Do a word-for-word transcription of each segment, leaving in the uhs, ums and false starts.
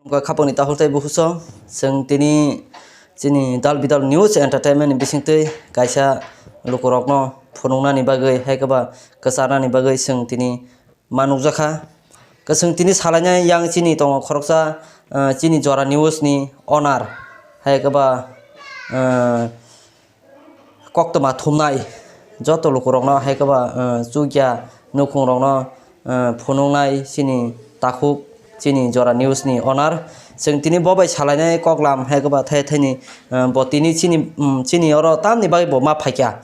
Wngkha khapangni tahuk tei bukuso, chwng tini chini Dal Bidal News Entertainment ni bisingtwi kaisa lukurokno phunuknani bagwi, hai khe ba kwcharnani bagwi chwng tini ma nukjakha. Kwchwng tini salainai yang chini tongo khoroksa, ah, chini Jora News ni owner, hai khe ba, ah, koktwma thumnai joto lukurokno, hai khe ba, ah, chukya nukhungrokno, ah, phunuknai chini takhuk, chini Jora News ni owner. Chwng tini bo bai salainai koklam, hai khe ba thai thaini, ah, bo tini chini, um, chini oro tamni bagwi bo ma phaikha.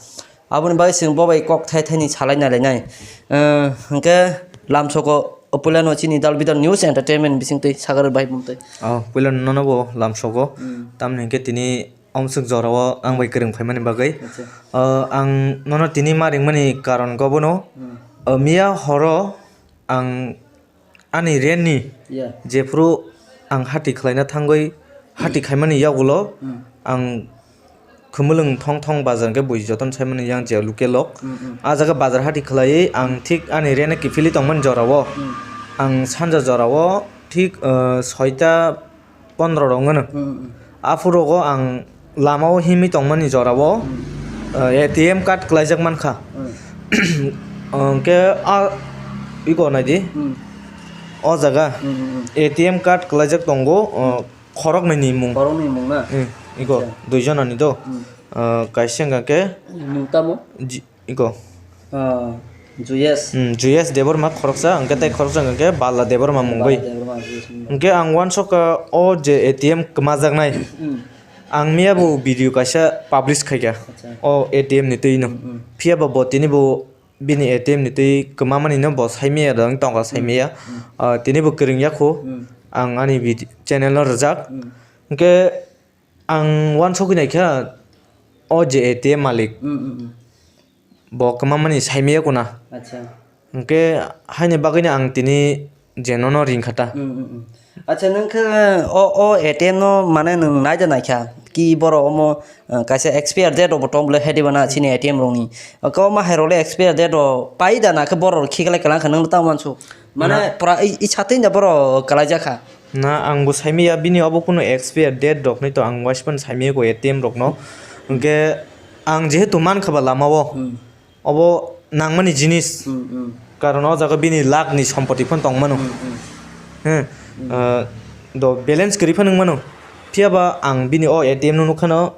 Aboni bagwi chwng bo bai kok thai thaini salai nai lainai. Eh, hwnkhe lamsoko puilano chini Dal Bidal News Entertainment bisingtwi sagar bai bumtwi. Oh, puilano nono bo lamsoko. Hmm. Tamni hwnkhe tini omswk jorao ang bai kwrwng phaimani bagwi. Acha. Oh, ang nono tini ma ringmani karon khe bono. Hmm. Oh, miya horo ang ani rent ni Yeah. jephuru ang hati khlaina thangwi hati khaimani yagulo Hmm. ang Khumulwng thong thong bazar hwnkhe bui jotono saimani yang je local lok. Hmm, hmm. Ah jaga bazar hati khlaiwi ang thik ani rent kiphilwi tongmani jorao. Hmm. Ang sanja jorao thik, ah, soita pondro rok wngmano. Hmm, hmm. Aphurogo ang lamao himwi tongmani jorao, Hmm. ah, A T M card kwlaijak mankha. Hmm. Hwnkhe a iko naidi. Hmm. O jaga Hmm, hmm, hmm. A T M card kwlaijak tongo, ah, khoroknwi ni mung. Khoroknwi mung na? Hmm, iko Acha. Dui jona ni do. Hmm. Ah, kaisa wngkha khe Mung tamo? Ji-, iko. Ah, Juyes. Hmm, Juyes Debbarma khoroksa, hwnkhe tei Hmm. khoroksa wngkha khe Bala Debbarma mungwi. Bala Debbarma mungwi. Hwnkhe ang uansukha o je A T M kwmajaknai. Hmm. Ang miya bo video kaisa publish khaikha. Acha. O A T M ni twi no. Hmm, hmm. Phiya ba bo tini bo bini A T M ni twi kwmamani no bo saimaya da wng tongkha saimaya. Hmm, hmm. Ah, tini bo kwrwng yakho. Hmm. Ang ani vid-, channel no rwjak. Hmm. Hwnkhe ang uansukwi naikha o je A T M malik. Hmm, hmm, hmm. Bo kwmamani saimaya kuna. Acha. Hwnkhe haini bagwino ang tini je nono ringkha ta. Hmm, hmm, hmm. Acha, nwng khe o, o A T M no mane nwng naida naikha ki borok omo, eh, kaisa expire date rok bo tong bwle hai diba na chini A T M rok ni. Khe omo hai rok le expire date rok pai da na khe borok rok khiklai kwlang kha nwng tamo uansuk. Mane Na- pura i, i satwi da borok kwlaijakha. Na, ang bo saimaya bini obo kunu expire date rok ni to ang waisa phano saimaya ko A T M rok no. Hwnkhe ang jehetu mankha ba lama o. Hmm. Obo nangmani jinis. Hmm, hmm. Karon o jaga bini lakh ni sompoti phano tongmano. Hmm, hmm. He, Hmm. ah, do balance kwrwi phano wngmano. Phiya ba ang bini o A T M no nukha no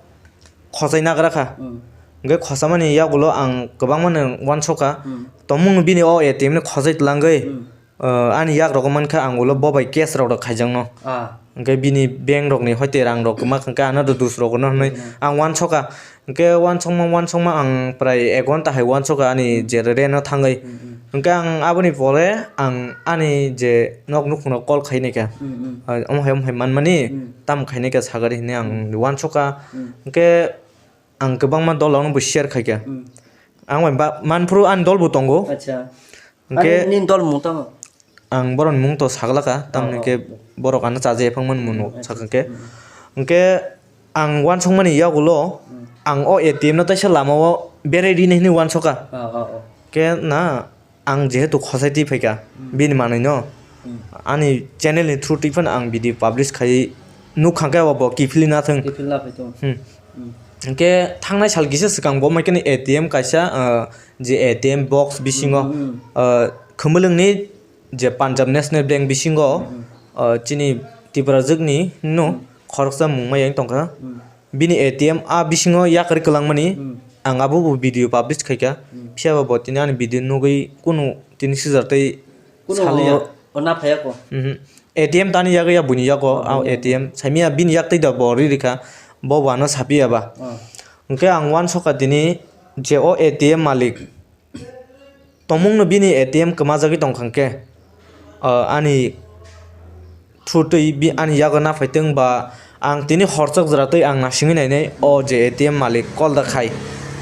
khosai nagra kha. Hmm. Hwnkhe khosamani yagulo ang kwbangma no uansukha. Hmm. Tongmung bini o A T M no khosai tlangwi. Hmm. Ah, ani yak rok mankha ang ulo bo bai case rok rok khaijak no. Ah. Hwnkhe bini bank rok ni hoite rang rok kwma hwnkhe ano do dus rok no hwnwi Hmm. ang uansukha. Hwnkhe uansukma uansukma ang prai ek ghonta hai uansukha ani Hmm. je rent o thangwi. Hmm, hmm. Hwnkhe ang aboni pore ang ani je nok nukhung rok call khai naikha. Hmm, hmm. Ah, omo hai omo hai manmani Hmm. tam khai naikha sagari hwnwi ang Hmm. uansukha. Hmm. Hwnkhe ang kwbangma dol rok no bo share khaikha. Hmm. Ang bai ba-, manphuru ani dol bo tongo. Acha. Hwnkhe Ani nini dol mung tamo? Ang borokni mung to saglakha, tamni Oh, hwnkhe oh. borok ano chajaui phangmani mung Hmm, sakha acha, khe. Hmm. Hwnkhe ang uansukmani yagulo, Hmm. ang o A T M no taisa lama o berai rini hwnwi uansukha. Oh, oh, oh. Khe na, ang jehetu khosai twi phaikha, Hmm. bini manwi no, Hmm. ani channel ni through twi phano ang video publish khai nukha khe abo bo kiphilwi nathwng. Kiphilna phai to. Hmm. Hmm. Hwnkhe thangnai sal kisa swkang bo mai kheno A T M kaisa, ah, je A T M box bisingo, Hmm, hmm. ah, Khumulwngni je Punjab National Bank bisingo, Hmm. ah, chini Tiprajwkni no Hmm. khoroksa mung mai yang tongkha. Hmm. Bini A T M a bisingo yakarwi kwlangmani Hmm. ang abo bo video publish khaikha. Hmm. Phiya ba bo tini ani video nugwi kunu tini sijar tei Kunu saliya. O, o na phaiya ko? Mhm. A T M tani yagwi ya buini yago, Oh, a buini yago. A T M saimaya bini yak tei da bo ri rikha, bo bo ano sapiya ba. Oh. Hwnkhe ang uansukha tini je o A T M malik tongmungno bini A T M kwmajagwi tongkha hwnkhe, ah, ani through twi bi-, ani yago naphaitwng ba ang tini horchok jora twi ang nasingwi nainai o je A T M malik call da khai.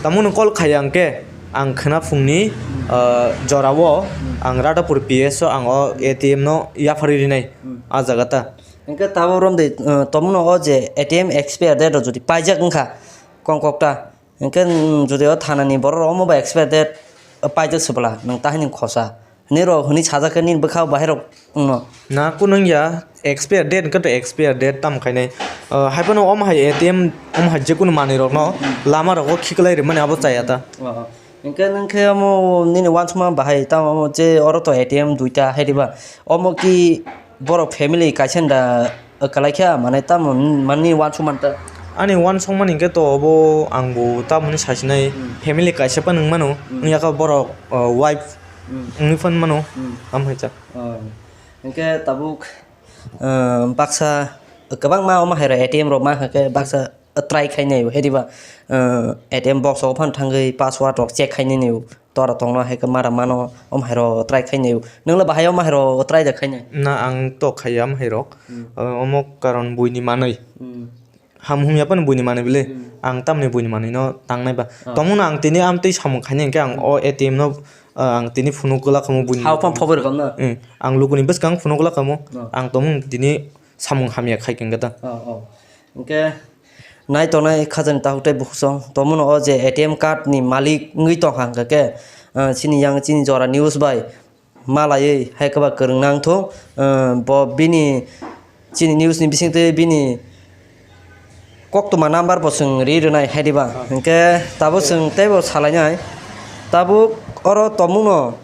Tamungno call khaiya hwnkhe ang khwna phungni, ah, jorao ang Radhapur P S o ang o A T M no yapharwi rinai Hmm. a jaga ta. Hwnkhe tabuk romdi, ah, tamungno o je A T M expire date rok jodi paijak wngkha kongkokta, Hwnkhe, nwng jodi o thanani borok rok omo bai expire date paijak se bwla, nwng tahini khosa. Hinwi rok hwnwi sajak khe nini bwkha o bahai rok wngno. Na kunu wngya, Expire date hwnkhe to expire date tamo khainai. Ah, haiphano omo hai A T M, omo hai jekunu manwirokno lamarogo khiklai rwmani abo chaya ta. Oh, oh. Hwnkhe nwng khe omo nini uansukma bahai tamo omo je oro to A T M duita hai diba? Omo ki borok family kaisa da kwlai kha, mane tamo nini uansukma ta? Ani uansukmani hwnkhe to obo ang bo tamoni sasinai Hmm. family kaisa phano wng mano, Hmm. wngya kha borok, ah, wife Hmm. wngwi phano mano, Hmm. tamo hai ta. Oh. Hwnkhe tabuk, ah, baksa kwbangma omo hai rok A T M rok ma hwnkhe baksa try khainai o, hai diba, ah, A T M box o phano thangwi password rok check khainai o, tora tongno hai khe mara mano omo hai rok try khainai o. Nwng le bahai omo hai rok try da khainai? Na, ang to khaiya omo hai rok. Hmm. Ah, omo karon buini manwi. Hmm. Ham humya phano buini manwi bile. Hmm. Ang tamni buini manwi no tangnai ba. Ah. Tongmung no ang tini amtwi samung khainai hwnkhe ang Hmm. o A T M no, ah, ang tini phunuk glak khamu buini. Hao phano phobar kam na? Hmm. Ang lukuni bwskang phunuk glak khamu. Ah. Ang tongmung tini samung hamya khai khe ta. Oh, oh. Hwnkhe nai tongnai khajani takhuk tei bukhuk song tongmano o je A T M card ni malik wngwi tongkha hwnkhe, ah, chini yang chini jora news bai malaiwi hai kwba kwrwng nang thung, ah, bo bini chini news ni bisingtwi bini koktwma number bo chwng ri rwnai hai diba. Ah. Hwnkhe tabuk chwng teibo salainai tabuk oro tongmungno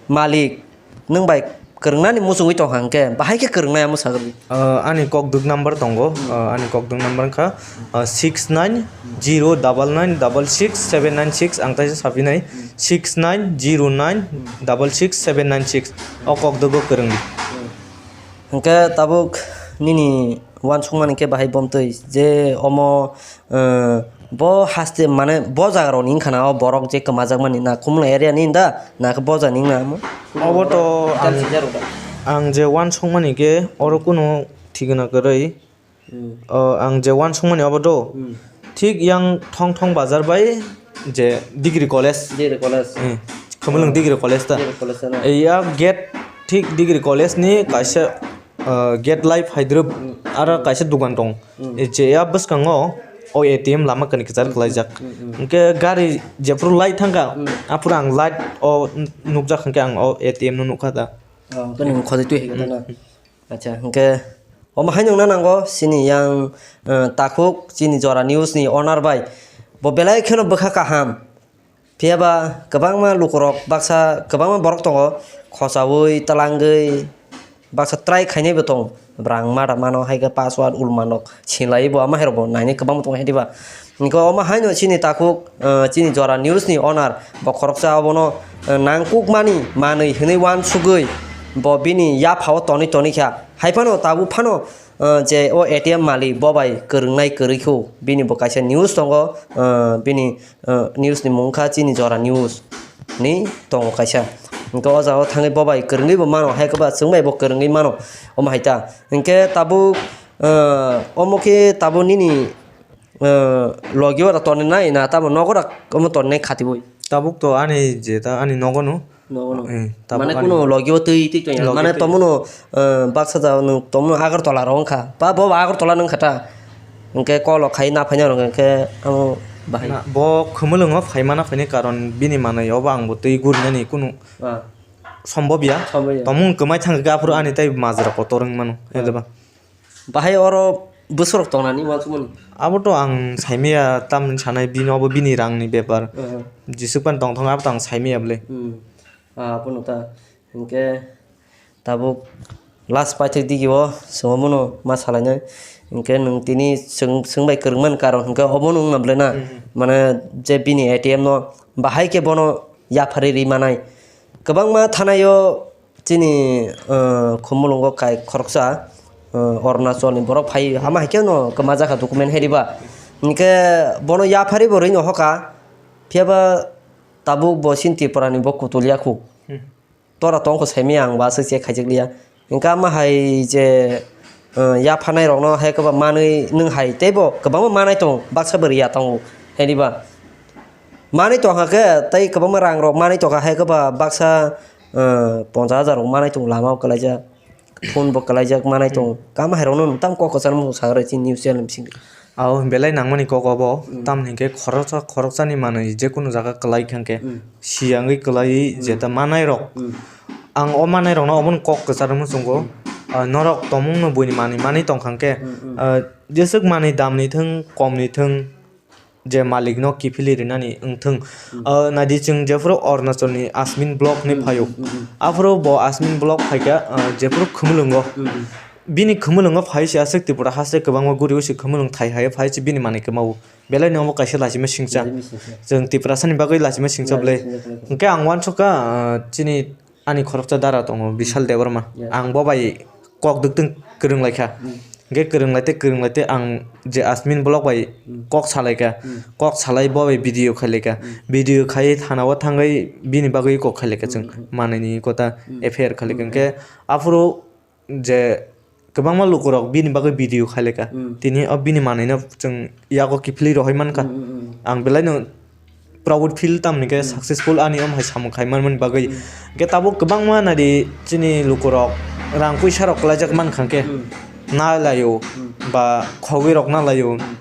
malik nwng bai kwrwngnani muchungwi tongkha hwnkhe bahai khe kwrwngnai amo sagwi. Ah, ani kokdwk number tongo. Hmm. Ah, ani kokdwk number wngkha, ah, six nine zero double nine double six seven nine six. Ang taisa sapinai, Hmm. six nine zero nine double six seven nine six. O kokdwgo kwrwngdi. Hmm. Hwnkhe tabuk nini uansukmani khe bahai bomtwi je omo, eh, bo haste mane bo jaga rokni wngkha na o borok je kwmajakmani na Khumulwng area ni da na khe bo jagani wngna omo? Obo to ang, ang je uansukmani khe oro kunu thikna kwrwi. Hmm. O, ang je uansukmani obo do. Hmm. Thik yang Thong Thong bazar bai je degree college. Degree college. Eh, Khumulwng degree college ta. Degree college ta na. Iya gate thik degree college ni kaisa, uh, gate life haidrop Hmm. aro kaisa dugan tong. Hmm. Eh, je ya bwskango o A T M lama kani kwchar Hmm, kwlaijak. Hmm, hmm. Hwnkhe gari jephuru light thangkha, Hmm. aphuru ang light o nukjak hwnkhe ang o A T M no nukha ta. Oh, hwnkhe nwng khojoi twi hai khe ta na? Hmm. Acha, hwnkhe omo haino wngna nango chini yang, eh, takhuk chini jora news ni owner bai. Bo belai kheno bwkha kaham. Phiya ba kwbangma lukurok baksa kwbangma borok tongo, khochaui twlangwi baksa try khainaibo tongo. Bwrang mada mano hai khe password ulmanrok sinlaiwi bo ama hai rok bo nainai kwbangma tongo hai diba. Hwnkhe omo haino chini takhuk, eh, chini jora news ni owner bo khoroksa obono, eh, nangkukmani manwi hwnwi uansugwi bo bini yaphao tonwi tonwi kha. Hai phano tabuk phano, eh, je o A T M malik bo bai kwrwngnai kwrwi kho bini bo kaisa news tongo, eh, bini, eh, news ni mung kha chini jora news ni tongo kaisa. Hwnkhe o jaga o thangwi bo bai kwrwngwi bo mano, hai khe ba chwng bai bo kwrwngwi mano omo hai ta. Hwnkhe tabuk, eh, omo khe tabuk nini, eh, logi ora tonwi nai na tamo nogo rak omo tonwi nai khatiui? Tabuk to ani je ta ani nogo no. Nogo no. Eh, tabuk Mane ani kuno logi o twi twi tong ya. Logi Mane twi. Tomono, eh, baksa ja no tomono Agartala ro wngkha. Ba bo Agartala no wngkha ta. Hwnkhe kolo khai na phaina rwngkha hwnkhe amo bahai. Na, bo Khumulwngo phaimana phaini karon bini manwi obo ang bo twi gurinani kunu Ah. Sombob ya. Sombob ya. Tomung kwmai thangkha aphuru ani tei majra kotor wng mano. Ah. Hede ba. Bahai oro bwswrok tongnani uansukmani? Abo to ang saimaya tamni sanai bini obo bini rangni bepar. Ah. Jesuk pan tongthok abo to ang saimaya bwle. Hmm. Ah, abono ta. Hwnkhe tabuk last paithak digi o chwng omono ma salainai. Hwnkhe nwng tini chwng, chwng bai kwrwngmani karon hwnkhe omono wngna bwle na. Mhm. Mane je bini A T M no bahai khe bono yapharwi ri manai. Kwbangma thanai o chini, eh, Khumulwngo kai khoroksa, eh, Arunachalni borok phai hama hai khe no kwmajakha document hai riba. Hwnkhe bono yapharwi bo rwino hoka. Phiya ba tabuk bo chini Tripurani bo kutul ya khu. Hmm. Tora tongkho saimaya ang ba aswk check khaijak liya. Hwnkhe ama hai je, eh, yaphanai rokno hai khe ba manwi nwng hai teibo kwbangma manai tongo, baksa bo riya tongo, hai diba? Manwi tongkha khe tei kwbangma rang rok manwi tongkha hai khe ba baksa, eh, ponchash hajar rok manwi tongo lama o kwlaijak, phone bo kwlaijak manwi tongo. Kama hai rokno nwng tamo kok kwchar mung sakha rw chini news channel bising. Ao belai nangmani kok obo, hmm, tamni hwnkhe khoroksa khoroksani manwi jekunu jaga kwlai kha hwnkhe, hmm, siyangwi kwlaiwi, hmm, jeta manai rok. Hmm. Ang o manai rokno obono kok kwchar muchungo. Hmm. ah, norok tongmungno buini manwi manwi tongkha hwnkhe, Hmm, hmm. ah, jeswk manwi damni thwng, komni thwng, je malikno kiphilwi rinani wngthwng. Hmm. Ah, naidi chwng jephuru Arunachalni Asmin Block ni Hmm, phaio. Hmm, hmm, hmm. Aphuru bo Asmin Block phaikha, ah, jephuru Khumulwngo. Hmm, hmm. Bini Khumulwngo phai se aswk Tripura haste kwbangma guri usi Khumulwng thai hai phai se bini manwi kwmao. Belai no omo kaisa lachima singcha. Lachima singcha. Chwng Tiprasani bagwi lachima singcha Lachima bwle. singcha khlai kha. Hwnkhe ang uansukha, ah, chini ani khoroksa dara tongo, Bishal Debbarma. Yes. Ang bo bai kok dwktwng kwrwng lai kha. Mm. Hwnkhe kwrwng lai tei kwrwng lai tei ang je Asmin Block bai Mm. kok salai kha. Mm. Kok salai bo bai video khai lai kha. Mm. Video khai thanao thangwi bini bagwi kok khai lai kha chwng. Mm, mm. Manwini kota Mm. F I R khai lai kha. Mm, Hwnkhe mm. aphuru je kwbangma lukurok bini bagwi video khai lai kha. Mm. Tini o bini manwino chwng yago kiphilwi rohoi man kha. Mm, mm, mm. Ang belai no proud feel, tamni khe Hmm. successful ani om hai samung khai manmani bagwi. Hmm. Hwnkhe tabuk kwbangma nadi chini lukurok rang puisa rok kwlaijak mankha hwnkhe Hmm. na laio Hmm. ba khogwi rok na laio. Hmm.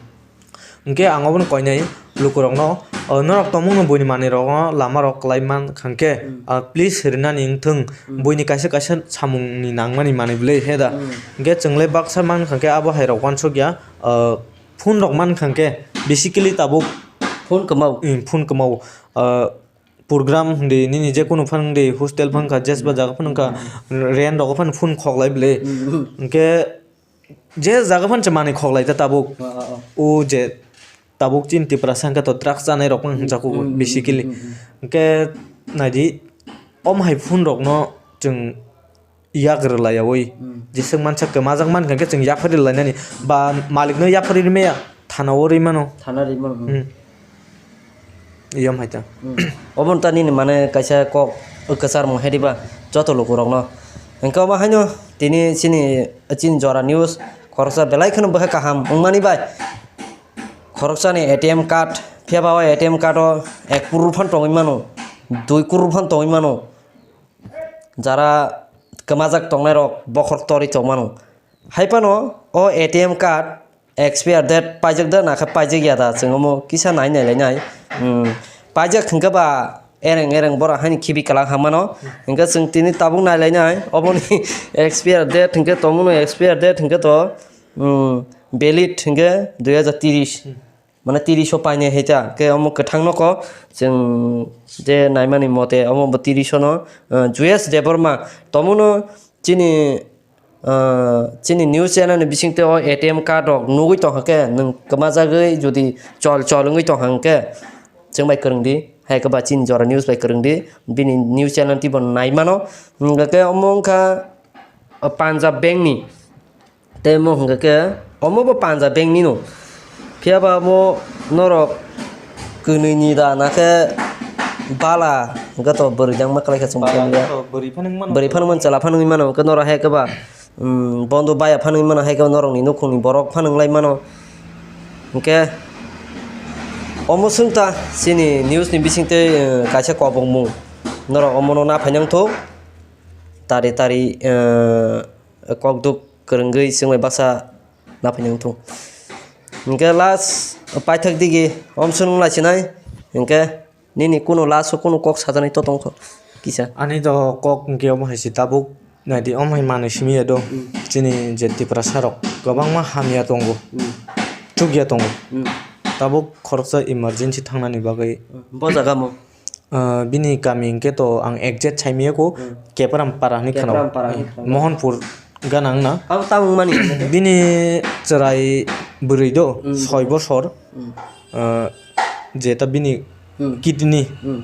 Hwnkhe ang obono koinai lukurokno, o, norok tongmungno buini manwirokno lamarok kwlai mankha hwnkhe, Hmm. o, please rinani wngthwng, Hmm. buini kaisa kaisa samungni nangmani manwi bwlwi he da. Hmm. Hwnkhe chwngle baksa mankha hwnkhe abo hai rok uansukya, o, phone rok mankha hwnkhe basically tabuk Phone kwmao. Hmm, phone kwmao. Ah, program hwndi nini je kunu phano hwndi hostel phano wngkha, jesba jaga phano wngkha, rent rogo phano phone khoklai bwle. Hmm, hmm. Hwnkhe je jaga phano se manwi khoklai ta tabuk. Ah, ah, ah. O je tabuk chini Tiprasa hwnkhe to drugs chanai rok phano Hmm, hwnjago hmm, hmm, basically. Hmm, hmm, hmm. Hwnkhe naidi, om hai phone rokno chwng yak rwlaiyaui. Hmm. Jeswk mansa kwmajak mankha khe chwng yapharwi rwlainani. Ba malikno yapharwi rwmaya, thanao rwi mano. Thana rwi mano, hmm. Hmm. Yom hai ta. Hmm. Obo ta nini mane kaisa kok kwchar mung hai diba joto lukurokno. Hwnkhe omo haino tini chini, chini jora news khoroksa belai kheno bwkha kaham wngmani bai. Khoroksani A T M card, phiya ba o A T M card o ek crore phan tongwi mano, dui crore phan tongwi mano. Jara kwmajak tongnairok bokhorok torwi tongmano. Hai phano o A T M card expire date paijak da na khe paijak ya da, chwng omo kisa nai nai lai nai. Hmm, paijak hwnkhe ba ereng ereng borok haini khibi kwlak hamano. Hwnkhe chwng tini tabuk nai lai nai oboni expire date hwnkhe tongmano, expire date hwnkhe to, hmm, valid hwnkhe dui hajar tris. Hmm. Mane tirish o painai hai ta, khe omo kwthang nokho chwng je naimani mote omo bo tirish o no, ah, Juyesh Debbarma tomono chini, ah, chini news channel ni bisingtwi o A T M card rok nugwi tongkha khe nwng kwmajagwi jodi chol chol wngwi tongkha hwnkhe chwng bai kwrwngdi, hai khe ba chini jora news bai kwrwngdi, bini news channel twibo naimano. Hwnkhe omo wngkha, ah, Punjab bank ni. Tei omo hwnkha khe, omo bo Punjab bank ni no. Phiya ba omo norok kwnwi ni da na khe bala hwnkhe to bwrwi jang ma kwlai kha chwng Bala khe ya. To bwrwi phano wngmano. Bwrwi phano wngmano, chwla phano wngmano, hwnkhe norok hai khe ba, um, bondo baya phano wngmano, hai khe norok ni nukhung ni borok phano wnglaimano. Hwnkhe omo swng ta chini news ni bisingtwi, uh, kaisa kobokmung norok omo no naphai nang thok. Tari tari, uh, kok duk kwrwngwi chwng bai baksa naphai nang thung. Hwnkhe last paithak digi omswng lai sinai, hwnkhe nini kunu last o kunu kok sajaknai to tongkho kisa? Ani to kok hwnkhe omo hai se tabuk naidi, omo hai manwi simi ya do. Hmm. Chini je Tiprasa rok kwbangma hamya tongo, Hmm. chukya tongo. Hmm. Tabuk khoroksa emergency thangnani bagwi. Hmm. Bo jaga mo? Ah, bini kami hwnkhe to ang exact saimaya kho, Hmm. Keparam para hinwi khwnao. Keparam para hinwi khwnao. Mohanpur gana wngna. Ang tamo wngmani. Bini chwrai bwrwi do, Hmm. soi bosor. Hmm. Ah, jeta bini Hmm. kidney Hmm.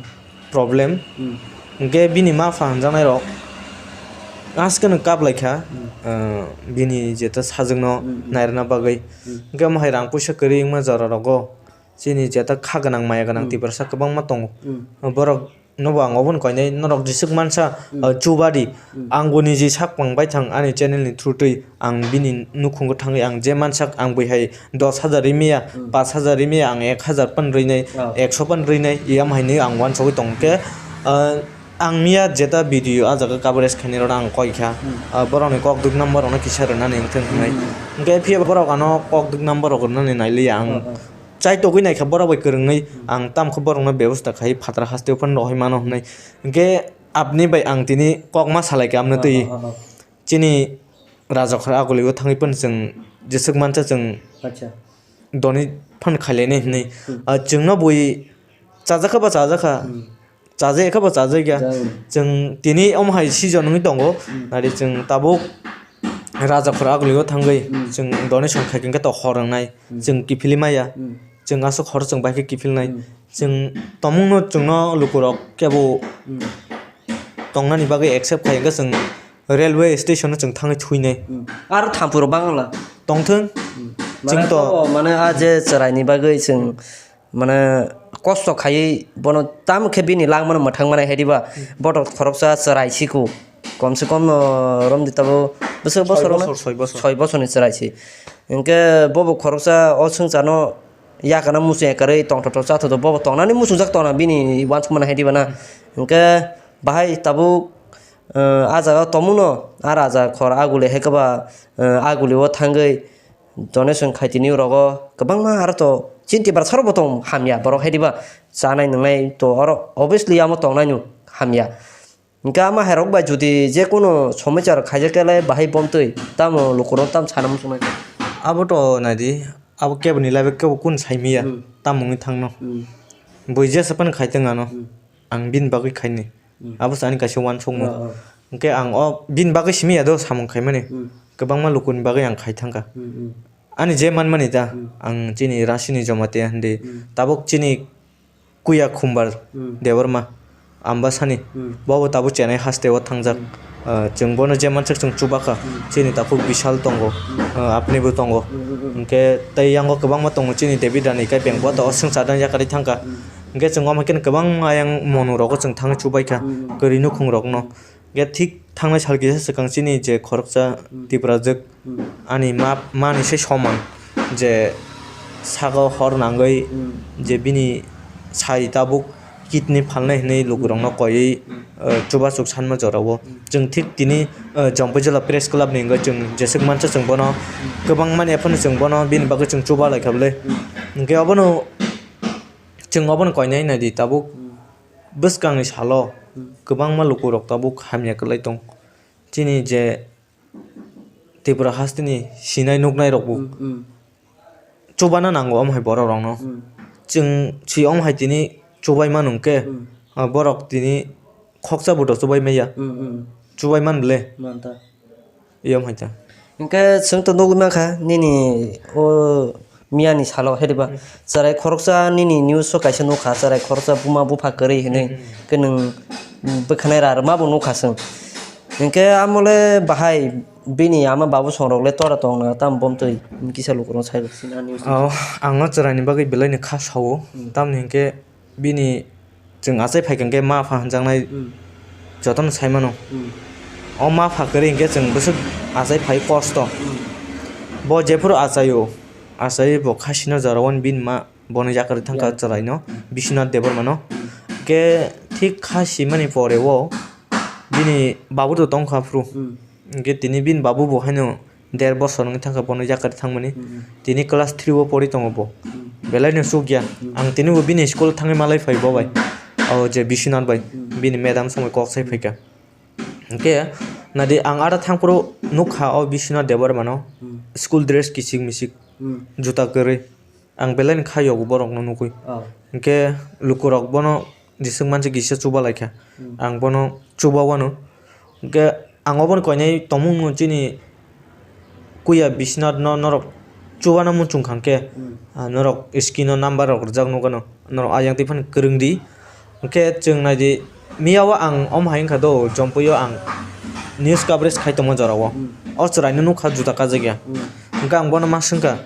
problem. Hmm. Hwnkhe bini mapha hwnjaknai rok askeno kap lai kha, Hmm. ah, bini jeta sajwkno Hmm, hmm. nairwkna bagwi. Hmm. Hwnkhe omo hai rang puisa kwrwi wngma jora rogo. Chini jeta kha gwnang maya gwnang Hmm. Tiprasa kwbangma tongo. Hmm. Borok nobo ang obono koinai norok jeswk mansa, Hmm. uh, chubadi. Hmm. Ang bo niji sak pang baithang ani channel ni through twi ang bini nukhungo thangwi ang je mansak ang bui hai dos hajar rimya, Hmm. pash hajar rimya ang ek hajar pan rinai, Oh. ekso pan rinai, yam hai nwi ang uansugwi tong khe, uh, ang miya jeta video ah jaga coverage khainai rok ang koi kha. Hmm. Uh, borok ni kok duk number rok no kisa rwnani wngthang hinwi. Hmm. Hwnkhe phiya borok ano kok duk number rok rwnani nai liya ang. Oh, oh. Chai togwi naikha borok bai kwrwngwi, Hmm. ang tamo khe borokno bebosta khai phatra hasteo phano rohoi mano hwnwi. Hwnkhe aboni bai ang tini kok ma salai kha amno twi. Oh, oh, oh. Chini Rajakhor agulio thangwi phano chwng jeswk mansa chwng Acha. Doni phano khailainai hinwi. Hmm. Ah, chwngno bui chajakha ba chajakha, Hmm. chajakha ba chajakya. Jagwi. Chwng tini omo hai season wngwi tongo. Hmm. Nari chwng tabuk Rajakhor agulio thangwi Hmm. chwng donation khai khe to hor wngnai. Hmm. Chwng kiphilwi maya. Hmm. Chwng aswk hor chwng bai khe kiphilnai. Hmm. Chwng tongmungno chwngno lukurok kebo Hmm. tongnani bagwi accept khai hwnkhe chwng railway station-o chwng thangwi thuinai. Hmm. Aro thampurok bangla. Tongthwng. Hmm. Chwng Mane to to, mane a je chwraini bagwi chwng mane kosto khaiwi bono tamo khe bini langmano mwthangmani hai diba? Hmm. Botok khoroksa chwrai siko. Komse kom, uh, romdi tabo bwswk Soi bosorono bosor, soi bosor. Soi bosorni chwrai si. Hinkhe bobo khoroksa o swngcharno yakana muchung ekarwi tongthoto chathoto bobo tongnani muchungjak tongna bini uansukmani hai diba na. Hmm. Hinkhe bahai tabuk, uh, a jaga tongmungno a raja khor aguli hai khe ba, uh, aguli o thangwi donation khai tini rogo kwbangma aro to chini Tiprasa rok bo tong hamya borok hai diba chanai nwngnai to oro obviously amo tongnai no hamya. Hinkhe ama hai rok bai jodi je kono somosya rok khaijak khe lai bahai bomtwi tamo lukurok tamo sana muchungnai. Abo to naidi, abo keboni life kebo kun saimaya Hmm. tamo wngwi thangno. Hmm. Bui jesa phano khai tong ano. Hmm. Ang bini bagwi khaini. Hmm. Abo se ani kaisa uansukmung. Oh, oh. Hinkhe ang o bini bagwi simi ya do samung khaimani. Hmm. Kwbangma lukuni bagwi ang khai thangkha. Hmm, hmm. Ani je manmani ta, Hmm. ang chini Rasini Jamatia hindi. Hmm. Tabuk chini Kuya Khumbar Hmm. Debbarma Ambasani. Hmm. Bobo tabuk Chennai haste o thangjak. Hmm. Ah, chwng bono je mansak chwng chubakha. Hmm. Chini takhuk Bishal tongo. Hmm. Ah, apni bo tongo. Hmm, hmm, hmm. Hinkhe tei yango kwbangma tongo chini David Rani kai beng bo to o swngchar dan yakarwi thangkha. Hmm. Hinkhe chwng omo khe kwbangma ayang monu rogo chwng thangwi chubaikha. Hmm, hmm. Kwrwi nukhung rokno. Hinkhe thik thangnai sal kisa swkang chini je khoroksa Hmm. Tiprajwk Hmm. ani ma, mani se soman je saka hor nangwi Hmm. je bini sai tabuk kidney phalnai hinwi lukurokno koiwi, Hmm. eh, chubasuk sanma jorao. Hmm. Chwng thik tini, eh, Jampui Jila Press Club ni wngwi chwng jeswk mansa chwng bono Hmm. kwbangmani aphano chwng bono bini bagwi chwng chuba laikha bwle. Hmm. Hinkhe obono chwng obono koinai naidi tabuk Hmm. bwskangni salo Hmm. kwbangma lukurok tabuk hamya kwlai tong. Chini je Tripura hasteni sinai nuknai rokbo Hmm, hmm. chubana nango omo hai borok rokno. Hmm. Chwng si omo hai tini chubai manu hwnkhe, Hmm. ah, borok tini khoksa buto chubai maya. Hmm, hmm. Chubai man ble. Man ta. Yom hai ta. Hinkhe chwng to nugwi mankha nini o miyani salo hai diba? Hmm. Chwrai khoroksa nini news o kaisa nukha, chwrai khoroksa buma bupha kwrwi hinwi. Hmm, hmm. Khe nwng bwkhanai rarwma bo nukha chwng. Hinkhe amole bahai bini ama babu songrok le tora tongna tamo bomtwi kisa lukurok sai rwk sina news. Oh, ang o chwraini bagwi belaino kha sao. Hmm. Tamni hinkhe bini chwng achai phaikha hinkhe ma pha hwnjaknai Hmm. jotono sai mano. Hmm. O ma pha kwrwi hinkhe chwng bwswk achai phai kosto. Hmm. Bo jephuru achaio, achai bo khasino jorao bini ma bono yakarwi thangkha Ya. chwraino, Hmm. Biswanath Debbarmano. Hmm. Hinkhe thik kha simani pore o bini babu to tongkha phuru. Hmm. Hinkhe tini bini babu bo haino der bosor wngwi thangkha bono yakarwi thangmani. Hmm. Tini class three o pori tongo bo. Hmm. Belaino chukya. Hmm. Ang tini bo bini school thangwi malai phai bo bai. Hmm. O je Biswanath bai, Hmm. bini madam songwi kok sai phaikha. Hinkhe nadi ang ada thangphuru nukha o Biswanath Debbarmano Hmm. school dress kichik michik, Hmm. juta kwrwi. Ang belai ni kha yogo borok no nugwi. Oh. Hinkhe lukurok bono jeswk mansi kisa chuba laikha. Hmm. Ang bono chuba wano. Hinkhe ang obono koinai tongmung no chini kuya Biswanath no norok chubana muchung kha hinkhe, Hmm. ah, norok screen o number rok rijak nukgano. Norok ayang twi phano kwrwng di. Hinkhe chwng nai di, miya o ang omo hai wngkha do, Jampui o ang news coverage khai tongma jora o. Hmm. O chwrai no nukha juta kajak ya. Hmm. Hinkhe ang bono ma swngkha,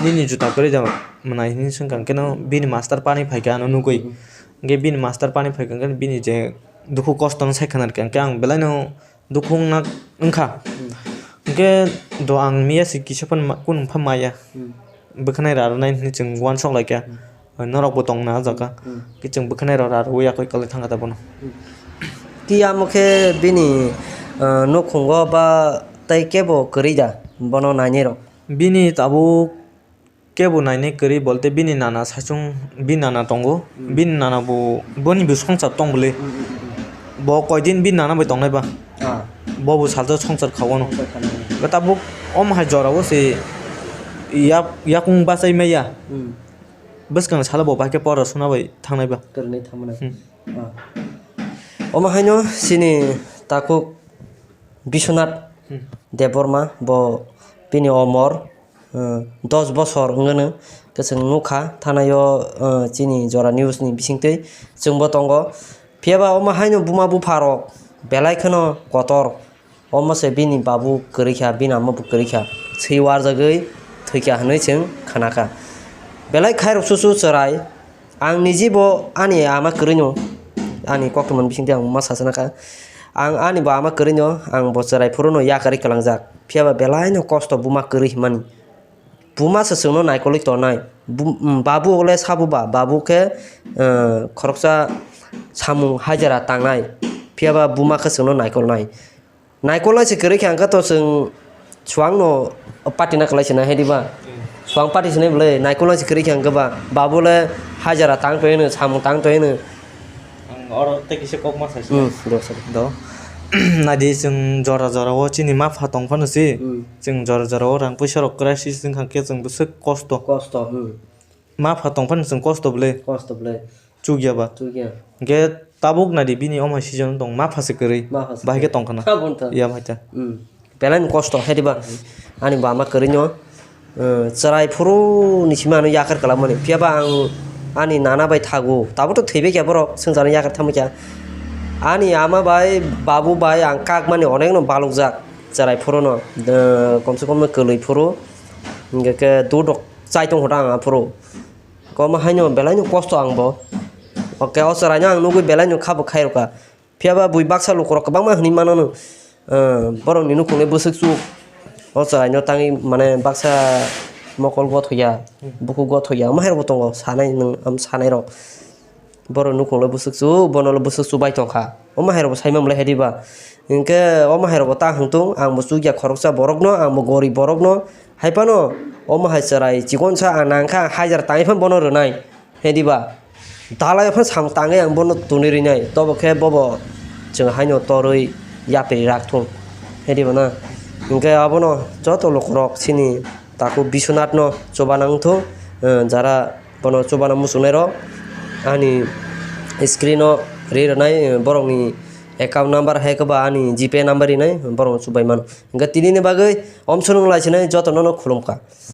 "Nini juta kwrwi da mwnai?" hinwi swngkha. Hinkhe no bini master pani phaikha ano nugwi. Hmm. Hinkhe bini master pani phaikha hinkhe bini je dukhu kosto no saikha narikha. Hinkhe ang belai no dukhu wngna wngkha. Hmm. Hinkhe do ang miya se kisa phano ma-, kunu pha maya. Hmm. Bwkhanai rarwnai hinwi chwng uansuk laikha. Hmm. Norok bo tongna o jaga. Hmm. Khe chwng bwkhanai rok rarwi yakwi kwlai thangkha ta bono. Hmm. Tiyamo khe bini, ah, nukhungo ba tei kebo kwrwi da bono nainai rok? Bini tabuk kebo nainai kwrwi bolte bini nana saichung bini nana tongo. Hmm. Bini nana bo boni bo songchar tong bwle. Hmm, hmm, hmm, hmm. Bo koidin bini nana bai tongnai ba? Ah. Bo bo salsa songsar khaono. Songsar khaono. Tabuk omo hai jora o se yak-, yakung bachai maya. Hmm. Bwskang salo bo bahai khe pora suna bai thangnai ba. Kwrwngwi thangmani. Hmm. Ah. Omo haino chini takhuk Biswanath Hmm. Debbarma, bo bini omor, eh, dos bosor wngmano, khe chwng nukha thanai o, eh, chini jora news ni bisingtwi chwngbo tongo. Phiya ba omo haino buma bupha rok belai kheno kotor. Omo se bini babu kwrwi kha, bini ama bo kwrwi kha, swi warjagwi thwi kha hwnwi chwng khna kha. Belai khairok chuchu chwrai, ang niji bo ani ama kwrwino, ani koktwmani bisingtwi ang ma sachana kha. Ang ani bo ama kwrwino, ang bo chwrai phuru no yakarwi kwlangjak. Phiya ba belai no kosto buma kwrwi hwnmani. Buma se chwngno naikolwi tongnai. Bu-, um, babu le sabo ba, babu khe, uh, khoroksa samung hajara tangnai. Phiya ba buma khe chwngno naikolnai. Naikolnai se kwrwi khe ang khe to chwng suang no party na kwlai se nai hai di ba. Hmm. Suang party se nai bwle, naikolnai se kwrwi khe ang khe ba. Babu le hajara tang tong hino, samung tang tong hino. Ang oro tei kisa kok ma sai se. Hmm, do, sorry. Do. Naidi chwng jora jora o chini ma pha tong phano se. Hmm. Chwng jora jora o rang puisa rok crisis wngkha khe chwng bwswk kosto. Kosto, hmm. Ma pha tong phano chwng kosto bwle. Kosto bwle. Chukya ba. Chukya. Hwnkhe tabuk naidi bini omo hai season tong ma pha se kwrwi. Ma pha se kwrwi. Bahai khe tong khna. Abo wngkha. Ya bahai ta. Hmm. Belai ni kosto hai di ba. Ani bama kwrwi no. Eh, chwrai phuru ni simi ano yakar kwlangmani. Phiya ba ang ani nana bai thago. Tabuk to thwibai kha borok. Swngcharno yakar thangbai kha. Ani ama bai, babu bai ang kakmani onekno balukjak. Chwrai phuru no. Eh, komse kom no kwlwi phuru. Hwnkhe khe dudok chai tong kha ang aphuru. Omo haino belai no kosto ang bo. Oke, o chwraino ang nugwi belai no kha bo khairokha. Phiya ba bui baksa lukurok kwbangma hwnwi mano no, eh, borokni nukhungni bwswk chuk. O chwraino tangwi mane baksa mokol gothoya, bukhuk gothoya, omo hai rokbo tongo sanai nwng, am, sanai rok. Borok nukhungno bwswk chuk, bono bwswk chubai tongkha. Omo hai rokbo sai manlai hai diba? Hinkhe omo hai rokbo ta hwng tung, ang bo chukya khoroksa borokno, ang bo gorib borokno. Hai phano omo hai chwrai chikonsa ang nangkha, hajar tangwi phano bono rwnai. Hai diba? Dalai phano samung tangwi ang bono tonwi rwnai. Tobo khe bobo chwng haino torwi yapri rak thung. Hai diba na? Hinkhe abono joto lukurok chini takhuk Biswanathno chubana wngthung, eh, jara bono chubana muchungnairok ani screen-o ri rwnai, eh, borokni account number hai khe ba ani GPay number rinai borokno chubai mano. Hinkhe tinini bagwi omsongo lai sinai jotono no khulumkha.